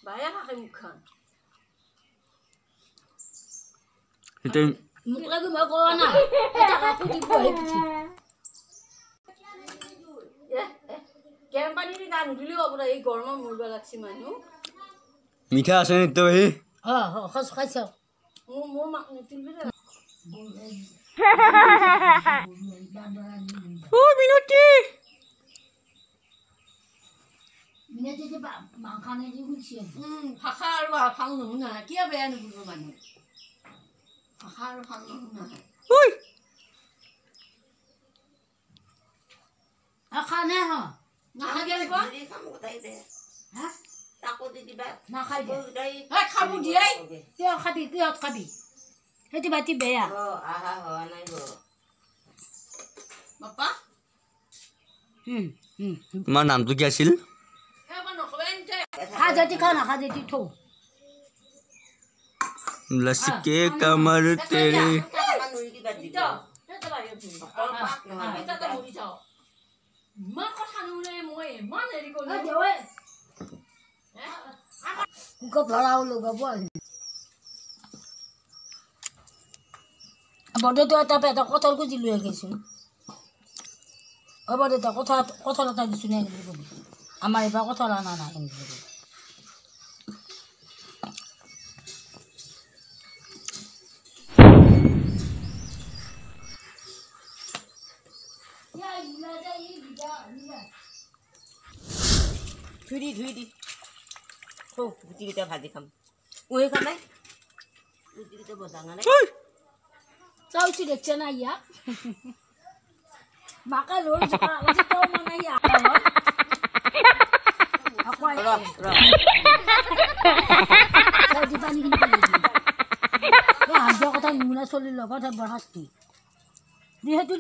বায়া থাকে মুখখন। মোক লাগি মই কোৱা নাই, এটা কাপোৰ দিব আহি পিঠি। গৰম পানী দি গা নুধুলেও হ'ব, এই গৰমত মৰিব লাগছি মানুহ। মিঠা আছে নিত্য ভাই? অঁ, খাইছ। মোৰ মাক নিতুলবি। ঐ মিনতি, ভাষা আৰু ভাল নুশুনা, কিয় বেয়া নুশুনিব মানুহ? ভাষা আৰু ভাল নুশুনা। খাবি কিহত খাবি? সেইটো বাতি বেয়া। তোমাৰ নামটো কি আছিল? খা যদি খা, নাখা যদি থৌ। लसके कमर तेरे। ইমান কথা নুশুনে, মই ইমান হেৰি কৰিলো। ভৰাও লগাব বৰদেউতা, এটা এটা কঁঠাল খুজি লৈ গৈছোঁ। অ বৰদেউতা, কঁঠাল এটা দিছোঁ নে বুলি কবি। আমাৰ এইবাৰ কঁঠাল অনা নাই বুলি কবি। ধুই দি, ধুই দি। থৌ, গুটিকেইটা ভাজি খাম। উহে খামে গুটিকেইটা বজাঙা নাই। চাউচি দেখছে না ইয়া মাকে লৈ মানে ইয়া কথা নুশুনা চলিৰ লগত বৰ শাস্তি যিহেতু।